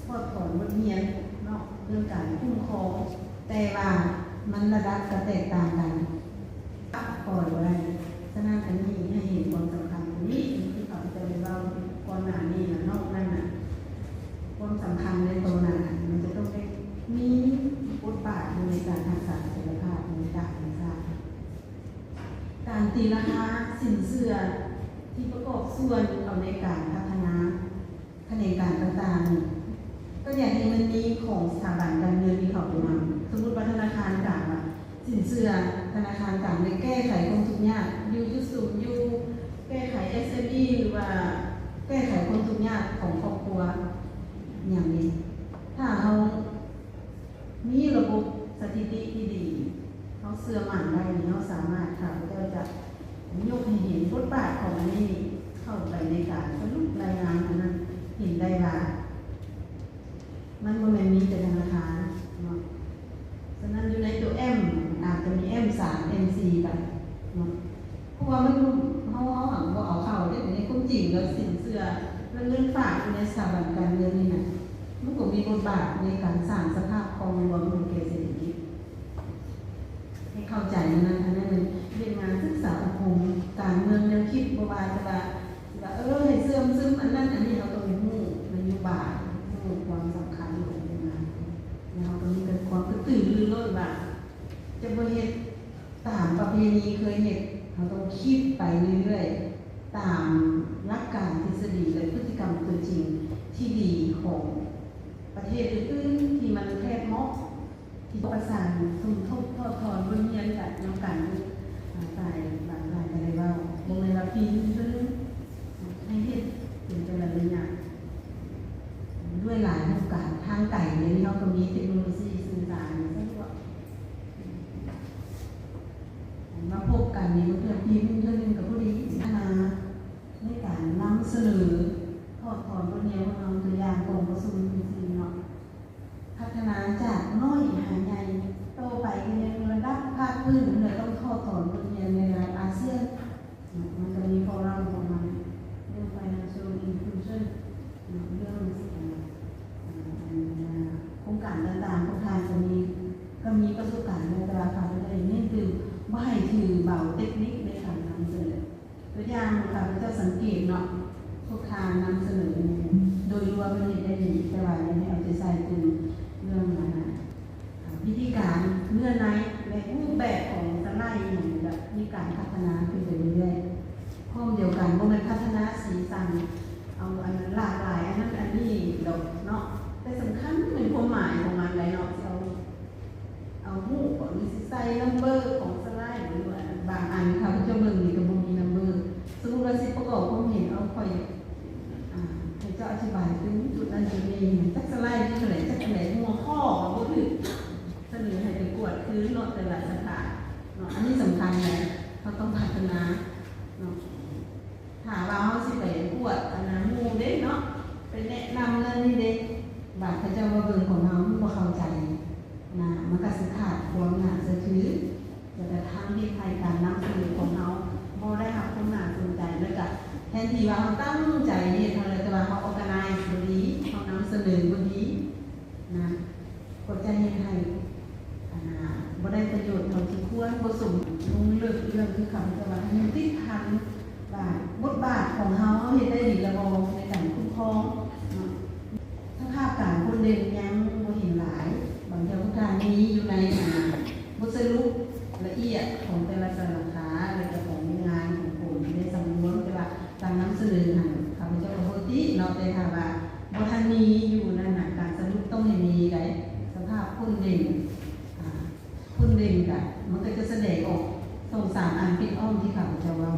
ຖອດຖອນບົດຮຽນເນາະ ເລື່ອງການຄຸ້ມຄອງ, ແຕ່ວ່າມັນລະດັບກໍແຕກຕ່າງກັນ, ປັບປ່ອຍບໍ່ໄດ້. ສະນັ້ນ ອັນນີ້ໃຫ້ເຫັນຄວາມສຳຄັນຕົວນີ້ ຄືຂ້າພະເຈົ້າໄດ້ເວົ້າກ່ອນໜ້ານີ້ນະ. ນອກນັ້ນນະ ຄວາມສຳຄັນໃນໂຕໜ້າ ມັນຈະຕ້ອງໄດ້ມີບົດບາດຢູ່ໃນການຮັກສາເສດຖະພາບໃນຕ່າງປະເທດ. ການຕີລາຄາສິນເຊື່ອທີ່ປະກອບສ່ວນເຂົ້າໃນການພັດທະນາຂະແໜງການຕ່າງໆ ກໍຢາກໃຫ້ມັນມີຂອງສະຖາບັນການເງິນທີ່ເຂົ້າໄປນຳ. ສົມມຸດວ່າທະນາຄານກາງວ່າ ສິນເຊື່ອທະນາຄານກາງໄດ້ແກ້ໄຂຄວາມທຸກຍາກ ຢູ່ຈຸດສຸມຢູ່ ແກ້ໄຂ ເອັສເອັມອີ ຫຼືວ່າແກ້ໄຂຄວາມທຸກຍາກຂອງຄອບຄົວ ຫຍັງນີ້. ຖ້າເຮົາ ມີລະບົບສະຖິຕິທີ່ດີ ເຮົາເຊື່ອໝັ້ນໄດ້ນີ້ ເຮົາສາມາດ ຂ້າພະເຈົ້າຈະຍົກໃຫ້ເຫັນບົດບາດຂອງອັນນີ້ ເຂົ້າໄປໃນການສະຫຼຸບລາຍງານອັນນັ້ນ ເຫັນໄດ້ວ່າ ມັນບໍ່ແມ່ນມີແຕ່ທະນາຄານເນາະ. ສະນັ້ນ ຢູ່ໃນຕົວ M ອາດຈະມີ M ສາມ M ສີ່ໄປເນາະ. ເພາະວ່າມັນ ເຮົາ ເຮົາ ເຮົາບໍ່ເອົາເຂົ້າເດ້. ໃນຄວາມຈິງແລ້ວ ສິນເຊື່ອ ແລະ ເງິນຝາກຢູ່ໃນສະຖາບັນການເງິນນີ້ນະ ມັນກໍມີບົດບາດໃນການສ້າງສະພາບຄວາມລວມໃຫ້ແກ່ເສດຖະກິດ. ໃຫ້ເຂົ້າໃຈນະ, ອັນນັ້ນແມ່ນວຽກງານສຶກສາອົບຮົມການເມືອງແນວຄິດ, ບໍ່ວ່າແຕ່ວ່າ ຊິວ່າ ເອີ ໃຫ້ເຊື່ອມຊຶມອັນນັ້ນອັນນີ້, ເຮົາຕ້ອງຮູ້ນະໂຍບາຍ, ຮູ້ຄວາມສຳຄັນຂອງວຽກງານ, ແລ້ວເຮົາກໍມີແຕ່ຄວາມກະຕືລືລົ້ນວ່າ ຈະບໍ່ເຮັດ ຕາມປະເພນີເຄີຍເຮັດ, ເຮົາຕ້ອງຄິດໄປເລື້ອຍໆ ຕາມຫຼັກການທິດສະດີ ແລະ ພຶດຕິກຳຕົວຈິງທີ່ດີຂອງປະເທດອື່ນໆ ທີ່ມັນແທດເໝາະ, ທີ່ປະສານສົມທົບຖອດຖອນບົດຮຽນກັນນຳກັນ. ອາ ຝ່າຍບາງຝ່າຍກໍໄດ້ເວົ້າ ບໍ່ແມ່ນວ່າປີໜຶ່ງເທື່ອໜຶ່ງ, ໃຫ້ເຮັດເປັນແຕ່ລະໄລຍະ ດ້ວຍຫຼາຍຮູບການທາງໄກ. ດຽວນີ້ເຮົາກໍມີເຕັກໂນໂລຊີສື່ສານ ສະດວກ ມາພົບກັນໃນມື້ເທື່ອ ປີໜຶ່ງເທື່ອໜຶ່ງກໍພໍດີ. ພັດທະນາໃນການນຳສະເໜີ ຖອດຖອນບົດຮຽນຂອງເຮົາ, ຕົວຢ່າງກອງປະຊຸມຈັ່ງຊີ້ເນາະ, ພັດທະນາຈາກນ້ອຍຫາໃຫຍ່, ຕໍ່ໄປກໍຍັງລະດັບພາກພື້ນ ແລະ ຕ້ອງຖອດຖອນບົດຮຽນໃນລະດັບອາຊຽນ. ມັນກໍມີຂໍ້ເລົ່າຂອງມັນ ເລື່ອງ financial inclusion ເນາະ, ເລື່ອງ ເອີ ໂຄງການຕ່າງໆ ພວກທ່ານກໍມີ ກໍມີປະສົບການໃນຕະຫຼາດ ຂ້າພະເຈົ້າໄດ້ເນັ້ນຕື່ມ ບໍ່ໃຫ້ຖືເບົາເຕັກນິກໃນການນຳສະເໜີ. ຕົວຢ່າງ ຂ້າພະເຈົ້າສັງເກດເນາະ, ພວກທ່ານນຳສະເໜີໂດຍລວມມັນເຮັດໄດ້ດີ, ແຕ່ວ່າຢາກໃຫ້ເອົາໃຈໃສ່ຕື່ມເລື່ອງ ອາ ວິທີການເນື້ອໃນ ແລະ ຮູບແບບຂອງສະໄລຫຍັງ ແບບມີການພັດທະນາຂຶ້ນໄປເລື້ອຍໆ. ພ້ອມດຽວກັນ ບໍ່ແມ່ນພັດທະນາສີສັນ ເອົາອັນນັ້ນຫຼາກຫຼາຍ ອັນນັ້ນອັນນີ້ດອກເນາະ, ແຕ່ສຳຄັນແມ່ນຄວາມໝາຍຂອງມັນໄດ໋ເນາະ. ຊິເອົາ ເອົາຮູບບໍ ຫຼືຊິໃສ່ນຳເບີຂອງສະໄລ ຫຼືວ່າບາງອັນຂ້າພະເຈົ້າເບິ່ງນີ້ກໍບໍ່ມີນຳເບີ. ສົມມຸດວ່າຊິປະກອບຄວາມເຫັນ ເອົາ ຂ້ອຍ ອາ ໃຫ້ເຈົ້າອະທິບາຍເຖິງຈຸດນັ້ນຈຸດນີ້, ຈັກສະໄລທີເທົ່າໃດ ຈັກອັນໃດ ຫົວຂໍ້ກໍບໍ່ຖືກ, ສະເໜີໃຫ້ໄປກວດຄືນເນາະ ແຕ່ລະສາຂາເນາະ. ອັນນີ້ສຳຄັນແຫຼະ, ເຮົາຕ້ອງພັດທະນາເນາະ. ຖ້າວ່າເຮົາຊິໄປກວດອັນນັ້ນໝູ່ເດ້ເນາະ, ໄປແນະນຳນັ້ນນີ້ເດ້, ບາດເຂົາເຈົ້າມາເບິ່ງຂອງເຮົາມັນບໍ່ເຂົ້າໃຈນະ, ມັນກໍຊິຂາດຄວາມໜ້າເຊື່ອຖື. ແລ້ວກໍທັງເຮັດໃຫ້ການນຳສະເໜີຂອງເຮົາບໍ່ໄດ້ຮັບຄວາມໜ້າສົນໃຈ, ແລ້ວກໍແທນທີ່ວ່າເຮົາຕັ້ງໃຈເຮັດຫັ້ນແຫຼະ ແຕ່ວ່າເຮົາ organize ບໍ່ດີ, ເຮົານຳສະເໜີບໍ່ດີນະ, ກໍຈະເຮັດໃຫ້ ອັນນ່າ ບໍ່ໄດ້ປະໂຫຍດເທົ່າທີ່ຄວນ, ບໍ່ສົມລົງເລິກເລື່ອງທີ່ຄຳ ແຕ່ວ່າໃຫ້ມັນຕິດພັນວ່າບົດບາດຂອງເຮົາ ເຮົາເຮັດໄດ້ດີແລ້ວບໍ່ໃນການຄຸ້ມຄອງເນາະ. ສະພາບການຄົນເດັ່ນຍັງບໍ່ເຫັນຫຼາຍ, ບາງເທື່ອພວກທ່ານມີຢູ່ໃນ ອັນນ່າ ບົດສະຫຼຸບລະອຽດຂອງແຕ່ລະສາຂາ ແລະ ກໍຂອງວຽກງານຂອງກົມໄດ້ສຳລວມ, ແຕ່ວ່າການນຳສະເໜີຫັ້ນ ຂ້າພະເຈົ້າກໍບໍ່ຕິເນາະ, ແຕ່ຖ້າວ່າບໍ່ທັນມີຢູ່ນັ້ນນະ ການສະຫຼຸບຕ້ອງໃຫ້ມີໄດ໋. ສະພາບຄົນເດັ່ນ ອາ ຄົນເດັ່ນກະ ມັນກໍຈະສະແດງອອກສອງສາມອັນປິດອ້ອມທີ່ຂ້າພະເຈົ້າເວົ້າ.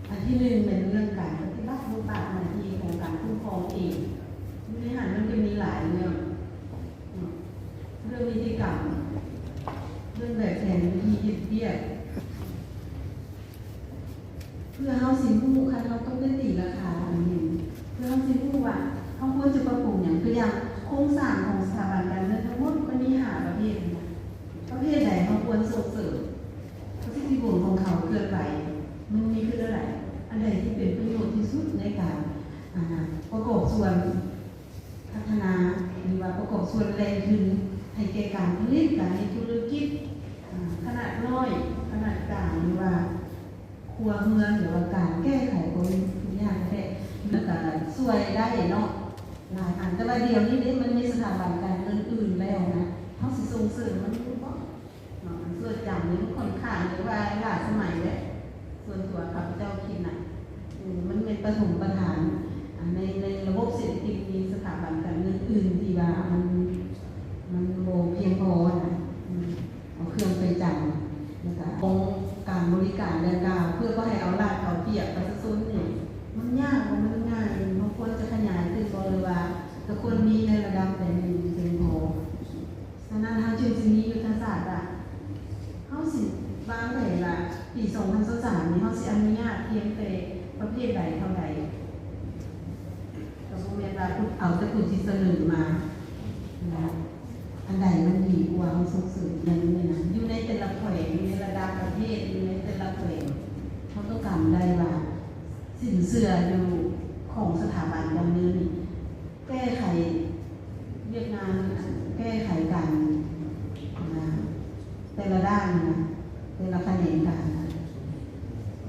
ອັນທີໜຶ່ງແມ່ນເລື່ອງການປະຕິບັດບົດບາດໃໝ່ ມີຫຼາຍເລື່ອງເນາະ ເລື່ອງນິຕິກຳ ເລື່ອງແບບແຜນວິທີເຮັດວຽກ ເພື່ອເຮົາຊິຮູ້ ຄັນເຮົາຕ້ອງໄດ້ຕີລາຄາອັນໜຶ່ງ ເພື່ອເຮົາຊິຮູ້ວ່າເຮົາຄວນຈະປັບປຸງຫຍັງ. ຕົວຢ່າງ ໂຄງສ້າງຂອງສະຖາບັນການເງິນທັງໝົດ ມັນມີຫ້າປະເພດນະ. ປະເພດໃດເຮົາຄວນສົ່ງເສີມ ປະສິດທິຜົນຂອງເຂົາເຄື່ອນໄຫວ ມັນມີຄືອັນໃດ? ອັນໃດທີ່ເປັນປະໂຫຍດທີ່ສຸດໃນການ ອາ ປະກອບສ່ວນພັດທະນາ ຫຼືວ່າປະກອບສ່ວນແຫຼ່ງທຶນໃຫ້ແກ່ການຜະລິດ, ການເຮັດທຸລະກິດ ອາ ຂະໜາດນ້ອຍ, ຂະໜາດກາງ ຫຼືວ່າຄົວເຮືອນ ຫຼືວ່າການແກ້ໄຂຄວາມທຸກຍາກແທ້ ມັນກະຊ່ວຍໄດ້ເນາະ ຫຼາຍອັນ. ແຕ່ວ່າດຽວນີ້ເດ້ ມັນມີສະຖາບັນການເງິນອື່ນແລ້ວນະ ເຮົາຊິສົ່ງເສີມມັນຢູ່ບໍ່? ເນາະ ອັນສ່ວນຈຳນີ້ມັນຂ້ອນຂ້າງທີ່ວ່າລ້າສະໄໝເດ້. ສ່ວນຕົວຂ້າພະເຈົ້າຄິດນະ ເອີ ມັນແມ່ນປະຖົມປະຖານ ອັນໃນ ໃນລະບົບເສດຖະກິດ ມີສະຖາບັນການເງິນອື່ນທີ່ວ່າມັນ ມັນບໍ່ພຽງພໍນະ ເອົາເຄື່ອງໄປຈຳ ແລ້ວກະຂອງການບໍລິການດັ່ງກ່າວ ເພື່ອບໍ່ໃຫ້ເອົາລັດເອົາປຽບປະຊາຊົນນີ້ ມັນຍາກບໍ່ ມັນງ່າຍ ເຮົາຄວນຈະຂະຫຍາຍຕື່ມບໍ່ ຫຼືວ່າກະຄວນມີໃນລະດັບໃດໜຶ່ງພຽງພໍ. ສະນັ້ນເຮົາຈຶ່ງຊິມີຍຸດທະສາດວ່າ ເຮົາຊິວາງແຜນວ່າປີສອງພັນຊາວສາມນີ້ ເຮົາຊິອະນຸຍາດພຽງແຕ່ປະເພດໃດເທົ່າໃດ ກະບໍ່ແມ່ນວ່າເອົາແຕ່ຜູ້ທີ່ສະເໜີມານະ ອັນໃດມັນດີກວ່າ ເຮົາສົ່ງເສີມໃນ ໃນນັ້ນ ຢູ່ໃນແຕ່ລະແຂວງ ຢູ່ໃນລະດັບປະເທດ ຢູ່ໃນແຕ່ລະແຂວງ ເຮົາຕ້ອງກຳໄດ້ວ່າສິນເຊື່ອຢູ່ຂອງສະຖາບັນການເງິນນີ້ ແກ້ໄຂວຽກງານ ແກ້ໄຂການ ອາ ແຕ່ລະດ້ານນະ ແຕ່ລະຂະແໜງການນະ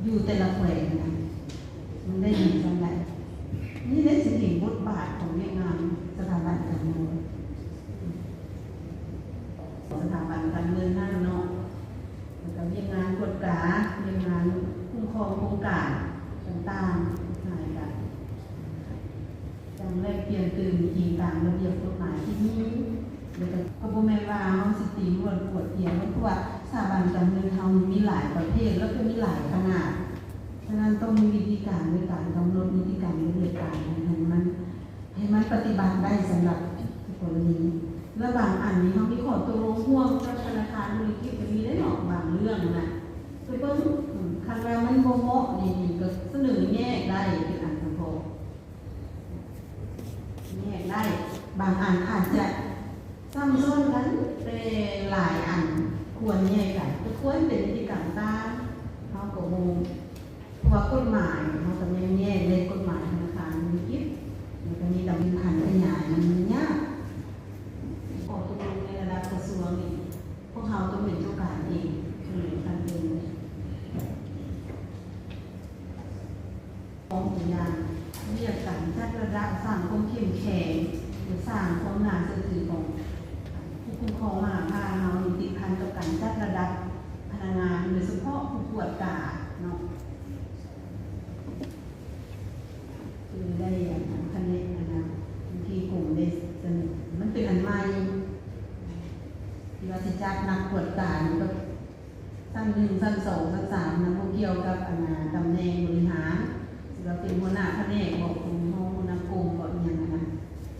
ຢູ່ແຕ່ລະແຂວງນະ ມັນໄດ້ດີສ່ຳໃດ. ນີ້ໄດ້ຊິເຫັນບົດບາດຂອງວຽກງານສະຖາບັນການເງິນ ສະຖາບັນການເງິນນັ້ນເນາະ ແລ້ວກະວຽກງານກວດກາ ວຽກງານຄຸ້ມຄອງໂຄງການຕ່າງໆ ຫຼາຍການ ຈັ່ງແລກປ່ຽນຕື່ມອີງຕາມລະບຽບກົດໝາຍທີ່ມີ ແລ້ວກະ ກະບໍ່ແມ່ນວ່າເຮົາຊິຕີຮວນກວດກຽວ ເພາະວ່າສະຖາບັນການເງິນເຮົາມີຫຼາຍປະເພດ ແລ້ວກະມີຫຼາຍຂະໜາດ. ສະນັ້ນຕ້ອງມີວິທີການໃນການກຳນົດນິຕິກຳລະບຽບການໃຫ້ມັນ ໃຫ້ມັນປະຕິບັດໄດ້ສຳລັບທຸກກໍລະນີ ແລະ ບາງອັນນີ້ເຮົາມີຂໍ້ຕົກລົງຮ່ວມກັບທະນາຄານທຸລະກິດກະມີເດ້ເນາະ ບາງເລື່ອງນະ ໄປເບິ່ງ ຄັນວ່າມັນບໍ່ເໝາະນີ້ກະສະເໜີແຍກໄດ້ເປັນອັນສະເພາະ ແຍກໄດ້ ບາງອັນອາດຈະຊ້ຳຊ້ອນກັນ ແຕ່ຫຼາຍອັນຄວນແຍກກັນ ກະຄວນເປັນນິຕິກຳຕ່າງ ເຮົາກະບໍ່ ເພາະວ່າກົດໝາຍ ເຮົາກະຍັງແຍກເລີຍ ກົດໝາຍທະນາຄານທຸລະກິດ ແລ້ວກະມີຕຳແໜ່ງການຂະຫຍາຍ ມັນຍາກ ຂໍ້ຕົກລົງໃນລະດັບກະຊວງນີ້ ພວກເຮົາຕ້ອງເປັນເຈົ້າການເອງ ສະເໜີຂັ້ນເທິງ ຂອງຕົວຢ່າງ ວຽກການຈັດລະດັບ ສ້າງຄວາມເຂັ້ມແຂງ ຫຼື ສ້າງຄວາມໜ້າເຊື່ອຖືຂອງຜູ້ຄຸ້ມຄອງມະຫາພາກເຮົານີ້ ຕິດພັນກັບການຈັດລະດັບພະນັກງານ ໂດຍສະເພາະຜູ້ກວດກາເນາະ ຄືໄດ້ອັນ ອັນ ຄະແນນອັນນະ ທີ່ກົມໄດ້ສະເໜີ ມັນເປັນອັນໃໝ່ ທີ່ວ່າຊິຈັດນັກກວດການີ້ແບບ ຊັ້ນໜຶ່ງ ຊັ້ນສອງ ຊັ້ນສາມ ນະ ບໍ່ກ່ຽວກັບອັນນາ ຕຳແໜ່ງບໍລິຫານ ຊິວ່າເປັນຫົວໜ້າພະແນກບໍ ເປັນຮອງຫົວໜ້າກົມບໍ ອີ່ຫຍັງຫັ້ນນະ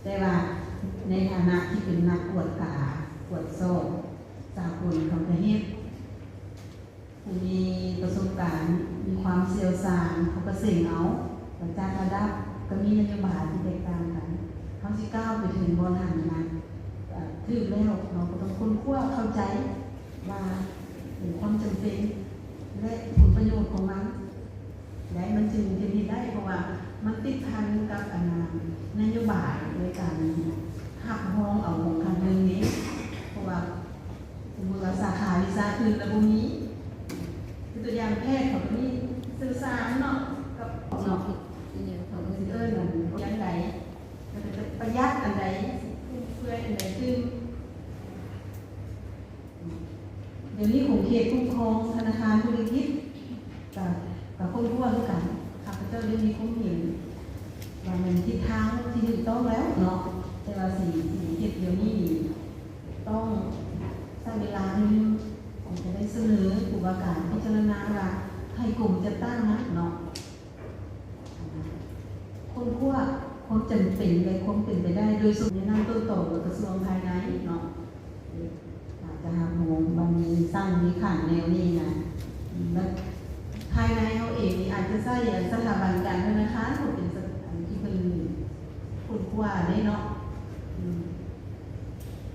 ແຕ່ວ່າໃນຖານະທີ່ເປັນນັກກວດກາ ກວດສອບສາກົນ ເຂົາກະເຮັດ ຜູ້ມີປະສົບການ ມີຄວາມຊ່ຽວຊານ ເຂົາກະເສັງເອົາ ກະຈັດລະດັບ ກະມີນະໂຍບາຍທີ່ແຕກຕ່າງກັນ ເຮົາຊິກ້າວໄປເຖິງບ່ອນຫັ້ນນະ ເອີ ຖືກແລ້ວ ເຮົາກະຕ້ອງຄົ້ນຄວ້າເຂົ້າໃຈ ວ່າເປັນຄວາມຈຳເປັນ ແລະ ຜົນປະໂຫຍດຂອງມັນ ແລະ ມັນຈຶ່ງຈະເຮັດໄດ້ ເພາະວ່າມັນຕິດພັນກັບອັນນາ ນະໂຍບາຍໃນການຮັບຮອງເອົາຂອງຂັ້ນເທິງເດ້ ເພາະວ່າສົມມຸດວ່າສາຂາວິຊາອື່ນລະບໍ່ມີ ຄືຕົວຢ່າງແພດ ເຂົາກະມີຊ່ຽວຊານເນາະ ກັບເນາະ ເອີ້ນອັນຫຍັງໃດ ປະຢັດອັນໃດ ຟຸມເຟືອຍອັນໃດຕື່ມ. ດຽວນີ້ຂົງເຂດຄຸ້ມຄອງທະນາຄານທຸລະກິດກະ ກະຄົ້ນຄວ້າຄືກັນ ຂ້າພະເຈົ້າໄດ້ມີຄວາມເຫັນວ່າແມ່ນທິດທາງທີ່ຖືກຕ້ອງແລ້ວເນາະ ແຕ່ວ່າຊິ ຊິເຮັດດຽວນີ້ນີ້ຕ້ອງໃຊ້ເວລາໜຶ່ງ ກະໄດ້ສະເໜີຜູ້ວ່າການພິຈາລະນາວ່າໃຫ້ກົມຈັດຕັ້ງນະເນາະ ຄົ້ນຄວ້າ ຄວາມຈຳເປັນ ແລະ ຄວາມເປັນໄປໄດ້ ໂດຍສະເພາະໃນນັ້ນຕົ້ນຕໍ ແລະ ກະຊວງພາຍໃນເນາະ ອາດຈະຮັບຮູ້ວ່າມີຊັ້ນມີຂັ້ນແນວນີ້ນະ ແລ້ວພາຍໃນເຮົາເອງນີ້ອາດຈະໃຊ້ສະຖາບັນການທະນາຄານເຮົາເປັນສະ ອັນທີ່ເພິ່ນຄົ້ນຄວ້າເດ້ເນາະ ອືມ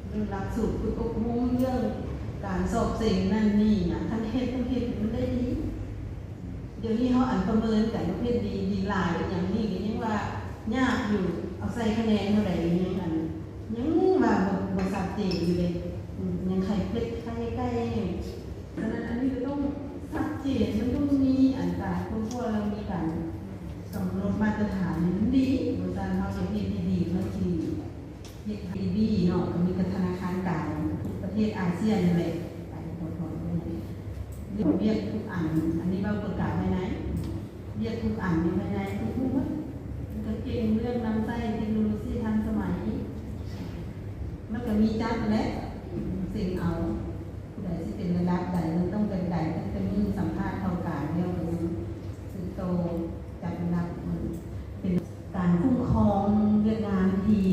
ເລື່ອງຫຼັກສູດຝຶກອົບຮົມ ເລື່ອງການສອບເສັງນັ້ນນີ້ນະ ຄັນເຮັດ ຕ້ອງເຮັດໃຫ້ມັນໄດ້ດີ. ດຽວນີ້ເຮົາອັນປະເມີນກັນປະເພດດີ ດີຫຼາຍອີ່ຫຍັງນີ້ກະຍັງວ່າຍາກຢູ່ ເອົາໃສ່ຄະແນນເທົ່າໃດຍັງອັນ ຍັງວ່າບໍ່ ບໍ່ຊັດເຈນຢູ່ເດ້ ອືມ ຍັງໄຂເພັດໄຂໄກ່ຢູ່. ສະນັ້ນອັນນີ້ກະຕ້ອງຊັດເຈນ ມັນຕ້ອງມີອັນການຄົ້ນຄວ້າ ແລ້ວມີການກຳນົດມາດຕະຖານໃຫ້ມັນດີ ບໍ່ຊັ້ນເຮົາຈະເຮັດດີໆ ມັນຊິ ເຮັດດີເນາະ ກະມີກະທະນາຄານກາງທຸກປະເທດອາຊຽນຫັ້ນແຫຼະ ໄປຂໍຖອນເລື່ອງວຽກທຸກອັນ ອັນນີ້ເວົ້າກົດກາງພາຍໃນ ວຽກທຸກອັນຢູ່ພາຍໃນທຸກໝົດ ມັນກະເກັ່ງເລື່ອງນຳໃຊ້ເທັກໂນໂລຊີທັນສະໄໝ ມັນກະມີຈັດແຫຼະ ເຊັງເອົາ ຜູ້ໃດຊິເປັນລະດັບໃດ ມັນຕ້ອງເປັນໃດ ຕັ້ງແຕ່ມື້ສຳພາດເຂົ້າການແລ້ວກະຍັງສືບຕໍ່ຈັດລະດັບ ເປັນການຄຸ້ມຄອງວຽກງານທີ່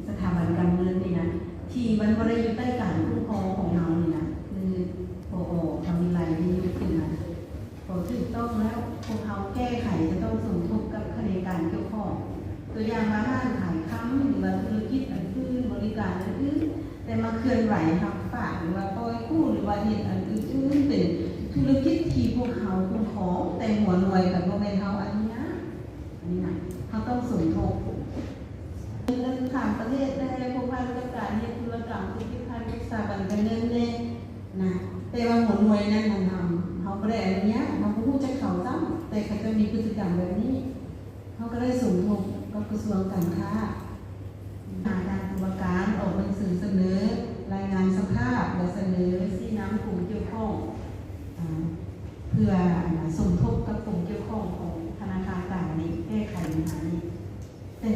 ສະຖາບັນການເງິນນີ້ນະ ທີ່ມັນບໍ່ໄດ້ຢູ່ໃຕ້ການຄຸ້ມຄອງຂອງເຮົານີ້ນະ ຄື ປອ ຄຳວິໄລ ທີ່ຍົກຂຶ້ນມາ ກໍຖືກຕ້ອງແລ້ວ ພວກເຮົາແກ້ໄຂຈະຕ້ອງສົມທົບກັບຂະແໜງການກ່ຽວຂ້ອງ ຕົວຢ່າງວ່າຮ້ານຂາຍຄຳ ຫຼືວ່າທຸລະກິດອັນອື່ນ ບໍລິການອັນອື່ນ ແຕ່ມາເຄື່ອນໄຫວຮັບຝາກ ຫຼືວ່າປ່ອຍກູ້ ຫຼືວ່າເຮັດອັນອື່ນໆ ເປັນທຸລະກິດທີ່ພວກເຮົາຄຸ້ມຄອງ ແຕ່ຫົວໜ່ວຍກະບໍ່ແມ່ນເຮົາອະນຸຍາດ ອັນນີ້ນະ ເຮົາຕ້ອງສົມທົບ ເງິນຂ້າມປະເທດແດ່ ພົວພັນກັບການເຮັດທຸລະກຳ ທຸລະກິດພານິດ ສະຖາບັນການເງິນແດ່ນະ ແຕ່ວ່າຫົວໜ່ວຍນັ້ນນະ ເຮົາ ເຮົາບໍ່ໄດ້ອະນຸຍາດ ເຮົາບໍ່ຮູ້ຈັກເຂົາຊ້ຳ ແຕ່ເຂົາເຈົ້າມີພຶດຕິກຳແບບນີ້ ເຮົາກະໄດ້ສົມທົບກັບກະຊວງການຄ້າ ຫາທາງຕຸລາການອອກໜັງສືສະເໜີລາຍງານສະພາບ ແລະ ສະເໜີຊີ້ນຳຜູ້ກ່ຽວຂ້ອງ ອາ ເພື່ອ ອັນ ສົມທົບກັບກົມກ່ຽວຂ້ອງຂອງທະນາຄານກາງນີ້ ແກ້ໄຂບັນຫານີ້ ແຕ່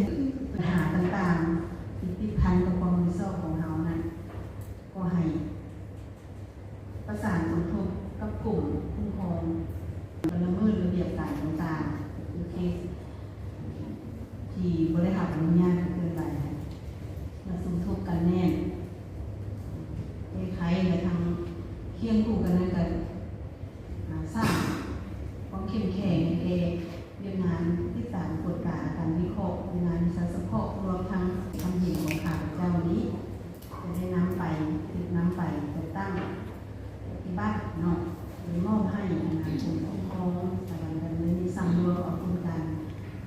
ບັນຫາຕ່າງໆທີ່ຕິດພັນກັບຄວາມຮັບຜິດຊອບຂອງເຮົານັ້ນ ກໍໃຫ້ ປະສານສົມທົບກັບກົມຄຸ້ມຄອງ ລະເມີດລະບຽບການຕ່າງໆ ຫຼືເຄສທີ່ບໍ່ໄດ້ຮັບອະນຸຍາດໃຫ້ເຄື່ອນໄຫວ ແລະ ສົມທົບກັນແນບ ແກ້ໄຂ ແລະ ທັງຄຽງຄູ່ກັນນັ້ນກະ ອາ ສ້າງຄວາມເຂັ້ມແຂງໃຫ້ແກ່ວຽກງານຕິດຕາມກວດກາ ການວິເຄາະ ວຽກງານວິຊາສະເພາະ ລວມທັງຄຳເຫັນຂອງຂ້າພະເຈົ້ານີ້ ຈະໄດ້ນຳໄປ ຖືກນຳໄປຈັດຕັ້ງປະຕິບັດເນາະ ໂດຍມອບໃຫ້ອະນາຄົດຂອງສະຖາບັນການເງິນນີ້ ສຳລວມເອົາຜົນການ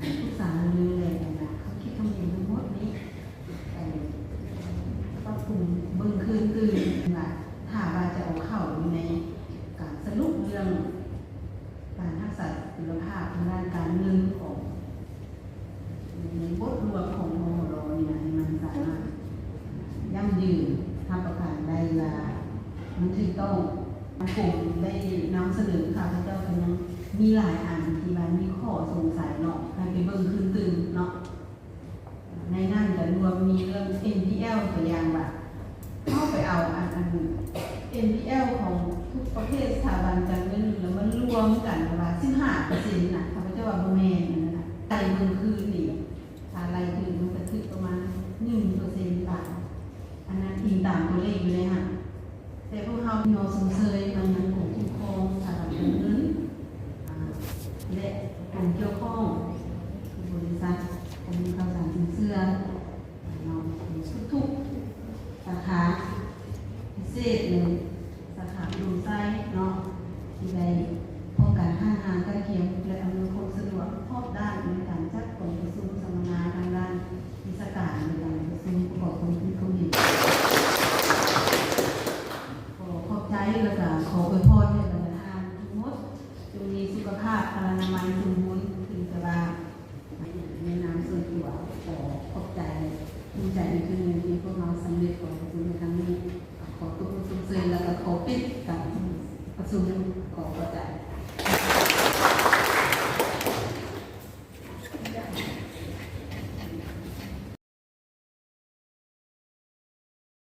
ປຶກສາຫາລື ແລະ ອັນນະ ຄຳຄິດຄຳເຫັນທັງໝົດນີ້ ໄປປັບປຸງເບິ່ງຄືນຕື່ມວ່າ ຖ້າວ່າຈະເອົາເຂົ້າຢູ່ໃນການສະຫຼຸບເລື່ອງການຮັກສາສະຖຽນລະພາບທາງດ້ານການເງິນຂອງ ໃນບົດລວມຂອງ ມມລ ນີ້ນະ ໃຫ້ມັນສາມາດຢັ້ງຢືນ ຮັບປະກັນໄດ້ວ່າມັນຖືກຕ້ອງ. ກົມໄດ້ນຳສະເໜີ ຂ້າພະເຈົ້າກະຍັງມີຫຼາຍອັນທີ່ວ່າມີຂໍ້ສົງໄສເນາະ ໃຫ້ໄປເບິ່ງຄືນຕື່ມເນາະ. ໃນນັ້ນກະລວມມີເລື່ອງ ເອັນພີແອລ ຕົວຢ່າງວ່າ ເຮົາໄປເອົາອັນ ອັນ ເອັນພີແອລ ຂອງທຸກປະເພດສະຖາບັນການເງິນ ແລ້ວມາລວມກັນວ່າສິບຫ້າເປີເຊັນນະ ຂ້າພະເຈົ້າວ່າບໍ່ແມ່ນອັນນັ້ນນະ ໄລ່ເບິ່ງຄືນນີ້ ຖ້າໄລ່ຄືນມັນກະຖືກປະມານໜຶ່ງເປີເຊັນບາດ ອັນນັ້ນອີງຕາມຕົວເລກຢູ່ເດ້ຫັ້ນ ແຕ່ພວກເຮົາຂໍຊົມເຊີຍມາຍັງກົມຄຸ້ມຄອງສະຖາບັນການເງິນ ອາ ແລະ ກົມກ່ຽວຂ້ອງ ຄືບໍລິສັດ ກົມຂ່າວສານສິນເຊື່ອ ເນາະ ທຸກໆສາຂາ ພິເສດໃນສາຂາອຸດົມໄຊເນາະ ທີ່ໄດ້ພ້ອມກັນຫ້າງຮາງໃກ້ຄຽງ ແລະ ອຳນວຍຄວາມສະດວກຮອບດ້ານໃນການຈັດກອງປະຊຸມສຳມະນາທາງດ້ານວິຊາການ ໃນການປະຊຸມປະກອບຄວາມຄິດຄວາມເຫັນ. ຂໍຂອບໃຈ ແລ້ວກະຂໍອວຍພອນໃຫ້ບັນດາທ່ານທັງໝົດ ຈົ່ງມີສຸຂະພາບພະລານາໄມສົມບູນ ເຖິງແຕ່ວ່າ ໃນນາມສ່ວນຕົວ ຂໍຂອບໃຈ ພູມໃຈອີກເທື່ອໜຶ່ງທີ່ພວກເຮົາສຳເລັດກອງປະຊຸມໃນຄັ້ງນີ້. ຂໍຕົບມືຊົມເຊີຍ ແລ້ວກະຂໍປິດການປະຊຸມ. ຂໍຂອບໃຈ.